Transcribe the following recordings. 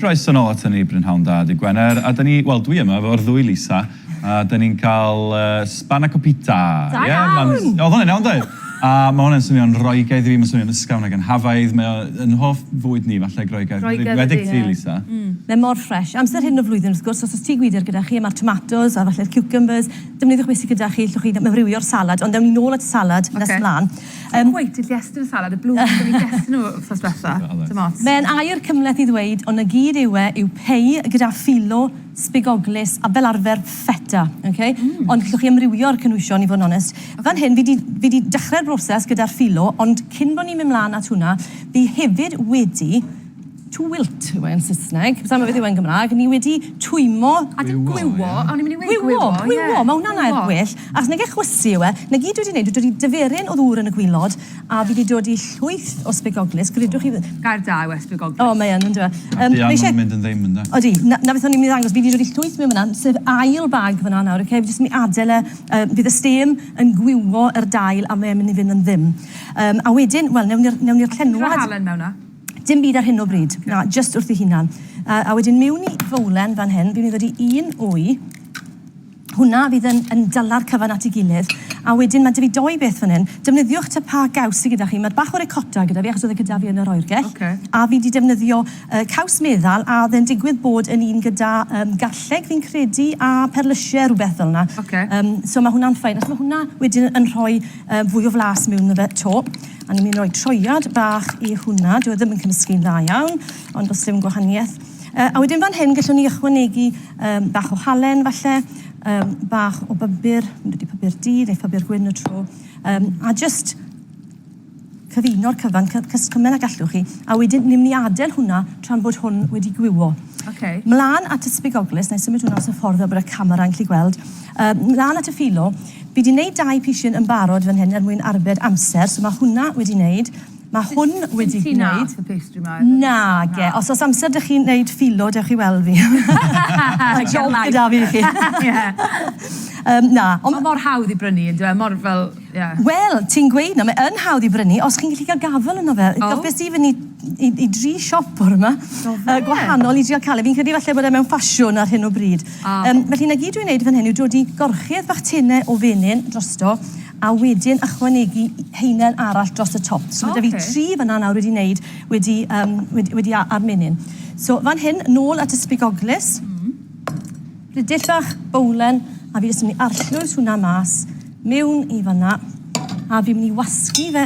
Croeso nôl aton ni brynhawn da dy Gwener a 'da ni, wel dwi yma efo'r ddwy Lisa a 'da ni'n cael spanakopita. Da iawn! Oedd hwnna'n iawn doedd? A ma' hwnna'n swnio'n Roegaidd i fi, ma'n swnio'n ysgafn ac yn hafaidd, mae o yn hoff fwyd ni falle Groegaidd. Groegaidd ydi, ie. Enwedig ti Lisa. Mae mor ffresh. Amser hyn o flwyddyn wrth gwrs, os oes tŷ gwydr gyda chi a ma'r tomatos a falle'r cucumbers, defnyddiwch beth sydd gyda chi, llwch chi amrywio'r salad, ond ewn ni nôl at y salad nes mlaen. Dim cweit i Iestyn y salad, y blwch o'n i Iestyn nhw wythnos dwetha. Dim ots. Mae'n air cymhleth i ddweud, ond 'na gyd yw e, yw pei gyda philo, sbigoglys a fel arfer ffeta, ok? Ond gallwch chi amrywio'r cynhwysion i fod yn onest. Fan hyn, fi 'di fi 'di dechrau'r broses gyda'r philo, ond cyn bod ni'n mynd mlaen at hwnna, fi hefyd wedi To wilt yw e yn Saesneg, sa i'n gwybod beth yw e yn Gymraeg, ni wedi twymo... A dim gwywo, o'n i'n mynd i weud gwywo, ie. Gwywo, mae hwnna'n air gwell. Achos nage chwysu yw e, 'na gyd dwi 'di neud yw dod i diferyn o ddŵr yn y gwilod, a fi 'di dod i llwyth o sbigoglys, gredwch chi... Gair da yw e, sbigoglys. O, mae yn, yndyw e. A buan maen nhw'n mynd yn ddim, ynde? Odi, 'na 'na beth o'n i'n mynd i ddangos, fi 'di dod i llwyth mewn fan'na, sef ail bag fan'na nawr, ocê, fi jyst yn mynd i adael e, fydd y stêm yn gwywo yr dail a mae e'n mynd i fynd yn ddim. A wedyn, wel, newn ni'r newn ni'r llenwad... Ti'n rhoi halen mewn 'na? Dim byd ar hyn o bryd. Na, jyst wrth ei hunan. A wedyn miwn i fowlen fan hyn, fi'n mynd i ddod i un wy. Hwna fydd yn, yn dyla'r cyfan at ei gilydd. A wedyn mae 'da fi doi beth fan hyn. Defnyddiwch ta pa gaws sydd gyda chi. Mae bach o ricotta gyda fi achos oedd e gyda fi yn yr oergell. Okay. A fi 'di defnyddio caws meddal a oedd e'n digwydd bod yn un gyda garlleg fi'n credu a perlysiau rhywbeth fel 'na. Okay. So mae hwnna'n fine. Achos mae hwnna wedyn yn rhoi fwy o flas mewn iddo fe 'to. A ni'n mynd i roi troiad bach i hwnna. Dyw e ddim yn cymysgu'n dda iawn, ond does dim gwahaniaeth. A wedyn fan hyn gallwn ni ychwanegu bach o halen falle, bach o bybyr, fi'n dod i pybyr du neu pybyr gwyn y tro, a jyst cyfuno'r cyfan, cymaint ag allwch chi, a wedyn ni'n mynd i adael hwnna tra'n bod hwn wedi gwywo. Okay. Mlaen at y sbigoglys, na i symud hwnna os y ffordd fel bod y camera'n gallu gweld. Mlaen at y ffilo, fi 'di neud dau pishyn yn barod fan hyn er mwyn arbed amser, so ma' hwnna wedi neud. Ma' hwn wedi Sim ti gwneud. nath y pastry 'ma efo? Nage. Os o's amser 'da chi neud ffilo, dewch i weld fi. Ma' job gyda fi i chi. Ie. Na, ond... Ma' mor hawdd i brynu yndyw e? Mor fel, ie. Wel, ti'n gweud 'na, mae yn hawdd i brynu os chi'n gallu cael gafel yno fe. O. Gofes i fynd i i i dri siop bore 'ma. Do fe? Gwahanol i drio cael e. Fi'n credu falle bod e mewn ffasiwn ar hyn o bryd. Ah. Felly 'na gyd dwi'n neud fan hyn yw dod i gorchudd bach tene o fenyn drosto a wedyn ychwanegu haenen arall dros y top. So ma' 'da fi tri fan'na nawr wedi neud wedi yym wedi wedi a- a'r menyn. So fan hyn nôl at y sbigoglys. Rhidill bach, bowlen, a fi jyst yn mynd i arllwys hwnna mas mewn i fan'na a fi'n mynd i wasgu fe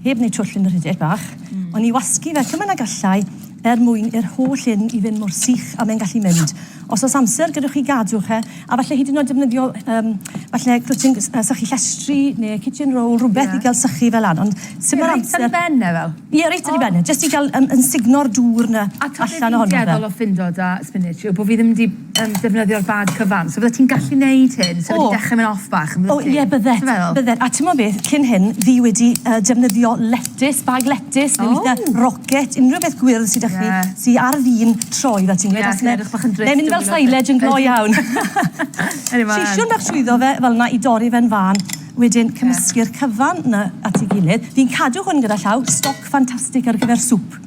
heb wneud twll yn y rhidill bach, ond i wasgu fe cymaint ag allai er mwyn i'r holl hyn i fynd mor sych a mae'n gallu mynd. Os oes amser gyda chi gadwch e, a falle hyd yn oed defnyddio um, falle clwtyn sychu llestri neu kitchen roll, rhywbeth yeah. i gael sychu fel lan, ond sy'n mor amser... Reit ar ei ben e fel? Ie, reit ar ei ben e, jyst i gael um, yn sugno'r dŵr na allan ohono fe. A ta beth fi'n dueddol o ffindo 'da spinach yw bod fi ddim 'di yym defnyddio'r bag cyfan. So fyddet ti'n gallu neud hyn, so wedi dechrau mynd off bach yn O ie byddet, byddet. A timod beth, cyn hyn fi wedi defnyddio letys, bag letys, neu weithiau rocket, unrhyw beth gwyrdd sy 'da chi, sy ar fin troi fel ti'n gweud. Ie, sy'n edrych bach yn drist. Mae'n mynd fel silage yn gloi iawn. Sisiwn bach trwyddo fe fel 'na i dorri fe'n fân, wedyn cymysgu'r cyfan 'na at ei gilydd. Fi'n cadw hwn gyda llaw, stoc ffantastig ar gyfer sŵp.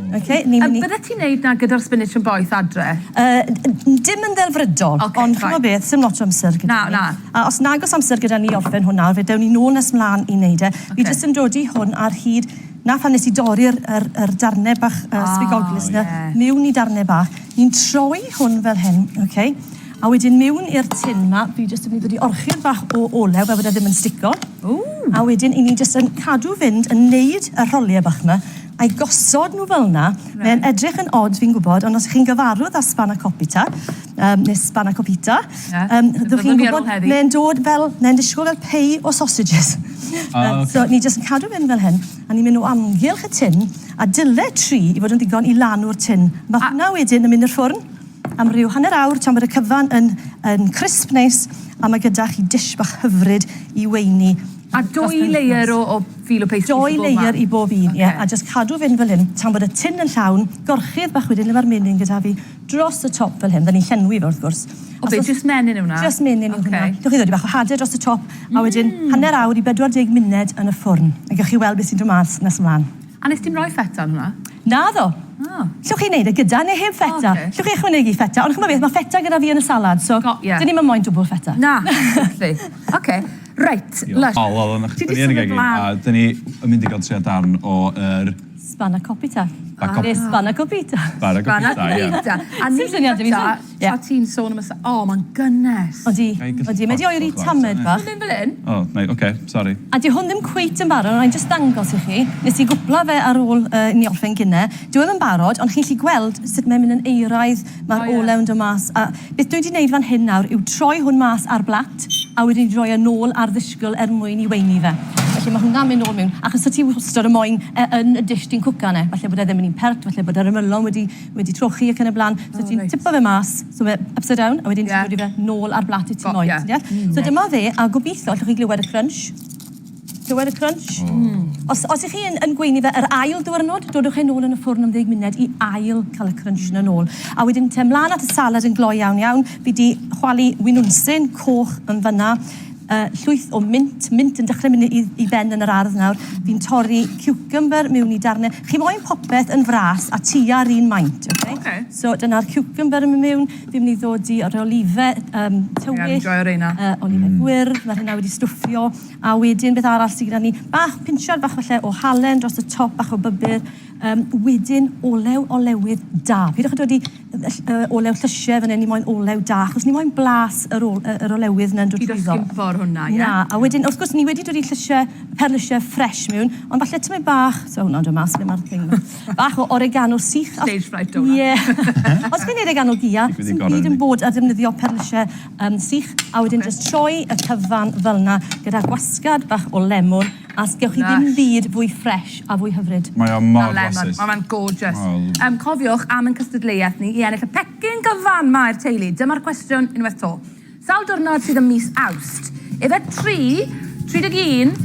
Ok, ni'n mynd i... A byddet ti'n neud 'na gyda'r spinach yn boeth adre? Yy, dim yn ddelfrydol. Ok, ond ch'mo' beth, sim lot o amser gyda Na, ni. na. A os nag o's amser gyda ni i orffen hwn nawr, fe dewn ni nôl nes mlan i neud e. Ok. Fi jyst yn dodi hwn ar hyd 'na phan nes i dorri'r yr yr darne bach yy sbigoglys 'na miwn i darne bach. Ni'n troi hwn fel hyn, ok? A wedyn miwn i'r tin 'ma, fi jyst yn mynd i ddod i orchudd bach o olew fel bod e ddim yn stico. Ww! A wedyn 'yn ni jyst yn cadw fynd yn neud y rholie bach 'ma, a'i gosod nhw fel 'na. Mae'n edrych yn od fi'n gwybod, ond os 'ych chi'n gyfarwydd â spanakopita, yym neu spanakopita, yym fyddwch chi'n gwybod mae'n dod fel, mae'n disgwyl fel pei o sausages. Ah, So ni jyst yn cadw fynd fel hyn, a ni'n mynd o amgylch y tin, a dyle tri i fod yn ddigon i lanw'r tin. Ma' hwnna wedyn yn mynd i'r ffwrn am ryw hanner awr tan bod y cyfan yn yn crisp neis a ma' gyda chi dish bach hyfryd i weini. A dwy layer o o filo pastry Dou layer i bob un, ie. A jyst cadw fynd fel hyn tan bod y tin yn llawn, gorchudd bach wedyn efo'r menyn gyda fi dros y top fel hyn. Fydden ni'n llenwi fe wrth gwrs. O be, jyst menyn yw hwnna? Jyst menyn yw hwnna. Gewch chi ddodi bach o hade dros y top a wedyn hanner awr i 40 munud yn y ffwrn. A gewch chi weld beth sy'n dod mas nes ymlaen. A nes ti'm roi ffeta ar hwnna? Naddo! Oh. Llwch chi wneud e gyda neu heb ffeta. Ocê. Llwch chi ychwanegu ffeta, ond ch'mo' beth, ma' ffeta gyda fi yn y salad, so Got ya. 'dyn ni'm yn moyn dwbl ffeta. Na, exactly. Ocê, reit, lush. Ol, ol, ol, Ti dyn 'di ni yn y symud gegin, mlan. a dyn ni yn mynd i gael trio darn o yr Spanakopita. Spanakop- Neu spanakopita. Spanakopita, ie. Spanakopita. A Sim ni syniad 'da fi, gyda, Ie. tra ti'n sôn am y o, mae'n gynnes. Odi, Ga i gallu odi, mae 'di oeri ffordd tamed chwaith, bach. Mynd fel hyn? O, neu, oce, sori. A 'di hwn ddim cweit yn barod, ond 'nai jyst dangos i chi. Nes i gwpla fe ar ôl i ni orffen gynne. Dyw e ddim yn barod, ond chi'n gallu gweld sut mae'n mynd yn euraidd, mae'r O, ie. olew yn dod mas. A beth dwi 'di wneud fan hyn nawr yw troi hwn mas ar blat, a wedyn rhoi e nôl ar ddisgwyl er mwyn i weini fe. Felly mae hwnna'n mynd nôl mewn, achos so ti wastad yn moyn e yn y dish ti'n cwca ne. Falle bod e ddim yn un pert, falle bod yr ymylon wedi, wedi trochi ac yn y blaen. So ti'n reit. tipo fe mas, so mae upside down, a wedyn Ie. ti'n dod i fe nôl ar blat i ti Got moyn, ya. ti'n deall? So dyma fe, a gobeithio allwch chi glywed y crunch. Glywed y crunch? Os, os ych chi yn, yn gweini fe yr ail diwrnod, dodwch e nôl yn y ffwrn am 10 munud i ail cael y crunch yna nôl. A wedyn te mlaen at y salad yn gloi iawn iawn. Fi di chwalu winwnsyn coch yn fyna, llwyth o mint, mint yn dechrau mynd i, i ben yn yr ardd nawr. Fi'n torri cucumber mewn i darnau. Chi moyn popeth yn fras a tua'r un maint, okay? Ocê. So dyna'r cucumber yn mynd mewn. Fi'n mynd i ddod i yr olife tywyll. Ie, fi'n joio reina. Olife gwyrdd, mae hynna wedi stwffio. A wedyn beth arall sydd gyda ni? Bach, pinsiad bach falle o halen dros y top, bach o bybyr. Wedyn olew olewydd da. Pidwch â dod i olew llysiau fan hyn, ni moyn olew da, achos ni moyn blas yr, ol, yr olewydd yna'n dod Pidwch trwyddo. sgimpo ar hwnna, ie? Na, a wedyn, wrth gwrs, ni wedi dod i llysiau, perlysiau ffresh mewn, ond falle tymed bach, so hwnna'n dod mas, ble mae'r thing yma. Bach o oregano sych. Stage fright, do hwnna. Ie. Os chi'n neud oregano gia, Digwydd i sy'n gorau byd yn ni. bod ar defnyddio perlysiau sych, a wedyn just troi y cyfan fel yna gyda gwasgad bach o lemon, a gewch chi ddim Lush. byd fwy ffresh a fwy hyfryd. Mae o mor A lemon. flasus. Mae fe'n gorgeous. Wel. Cofiwch am ein cystadleuaeth ni i ennill y pecyn gyfan ma i'r teulu. Dyma'r cwestiwn unwaith 'to. Sawl diwrnod sydd ym mis Awst? Ife 3, 31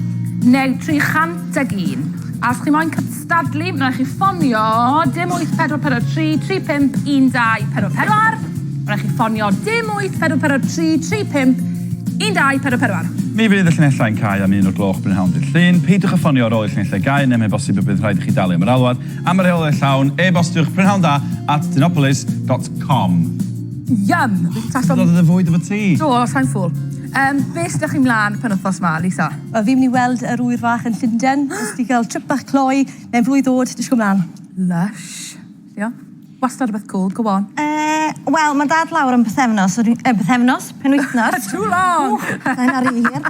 neu 301? A os chi moyn cystadlu, mae'n rhaid chi ffonio dim 8 4 4 3 3 5 1 2 4 4. Mae'n rhaid chi ffonio dim 8 4 4 3 3 5 1 2 4 4. Mi fydd y llinellau'n cau am 1 o'r gloch brynhawn dydd Llun. Peidiwch â ffonio ar ôl i'r llinellau gau, neu mae'n bosib y bydd rhaid i chi dalu am yr alwad. Am yr rheolau llawn, e-bostiwch prynhawn da at dinopolis.com. Yum! Tasom... Dod y fwyd efo ti. Do, sa'n ffwl. Beth ydych chi mlaen penwythnos ma, Lisa? Wel, fi'n mynd i weld yr ŵyr fach yn Llundain, jyst i gael trip bach cloi, mewn flwydd ddod, disgwyl mlaen. Lush. Ia? Wastad rhywbeth cool, go on. Wel, mae dad lawr am pythefnos, so pythefnos, penwythnos. Too long! Mae'n ar i hir.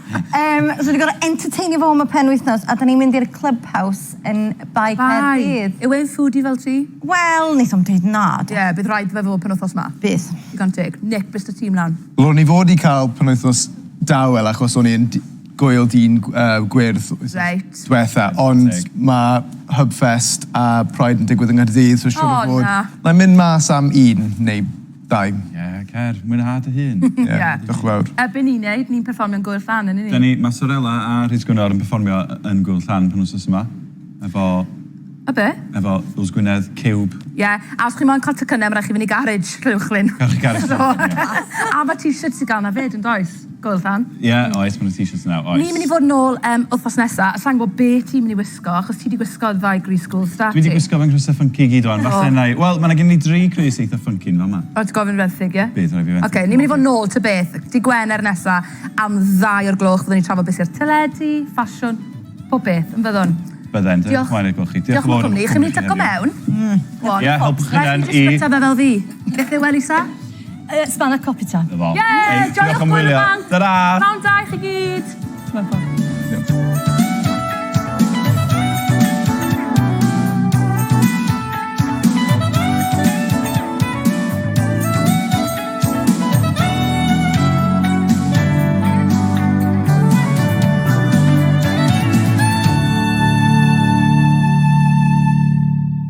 So dwi'n gorfod entertainio fo am y penwythnos, a da ni'n mynd i'r clubhouse yn Bae Bye. Caerdydd. Yw e'n foodie fel ti? Wel, neith o'm dweud na. Ie, yeah, bydd rhaid fe fod penwythnos ma. Bydd. Digon teg. Nick, beth y tîm lan? Wel, o'n i fod i cael penwythnos dawel achos o'n i'n gwyl dyn gwyrdd wythnos diwetha, ond Teg. mae Hubfest a Pride yn digwydd yng Nghaerdydd, so siŵr O, o fod... na. Na i mynd mas am un neu dau. Ie, yeah, cer, mwynha dy hun. Ie, Ie. diolch yn fawr. Be ni'n neud, ni'n perfformio'n Gwyl Llan, yn Da ni? ni, mae Sorella a Rhys Gwynor yn perfformio yn Gwyl Llan penwythnos yma. Efo, A be? efo Yws Gwynedd, Ciwb. Ie, yeah. A os chi moyn cael tocynnau, mae rhaid chi fynd i garej, Llywchlyn. Cerwch i garej. So, a mae t-shirts i gael na fyd, yn does? Gwyl Llan. Ie, yeah, oes, mae'n t-shirts now, oes. Ni'n mynd i fod nôl wythnos nesa. A sa'n gwybod be ti'n mynd i wisgo, achos ti wedi gwisgo ddau grys schools, da Dwi wedi ti? gwisgo fy nghrysau funky gyd o'n. Falle na i... Wel, mae gen i dri crys eitha funky yn fama. O, ti'n gofyn fenthyg, ie? Bydd rhaid fi fenthyg. Oce, ni'n mynd i fod nôl ta beth. Di Gwener nesa am 2 o'r gloch. Fyddwn ni'n trafod beth sy'r teledu, ffasiwn, pob beth, yn fyddwn. Bydden, Diolch. diolch yn fawr i chi. Diolch am y cwmni. Chi'n mynd i dyco mewn? Go on. Ie, helpwch chi Rhaid then i jyst i- byta fe fel fi. Beth yw e, Lisa? Spanakopita. Na fo. Ie, Ei, joiwch diolch am Gwyl y wylio. Banc. Ta-ra! Pnawn da i chi gyd. Ti'n meddwl? Diolch.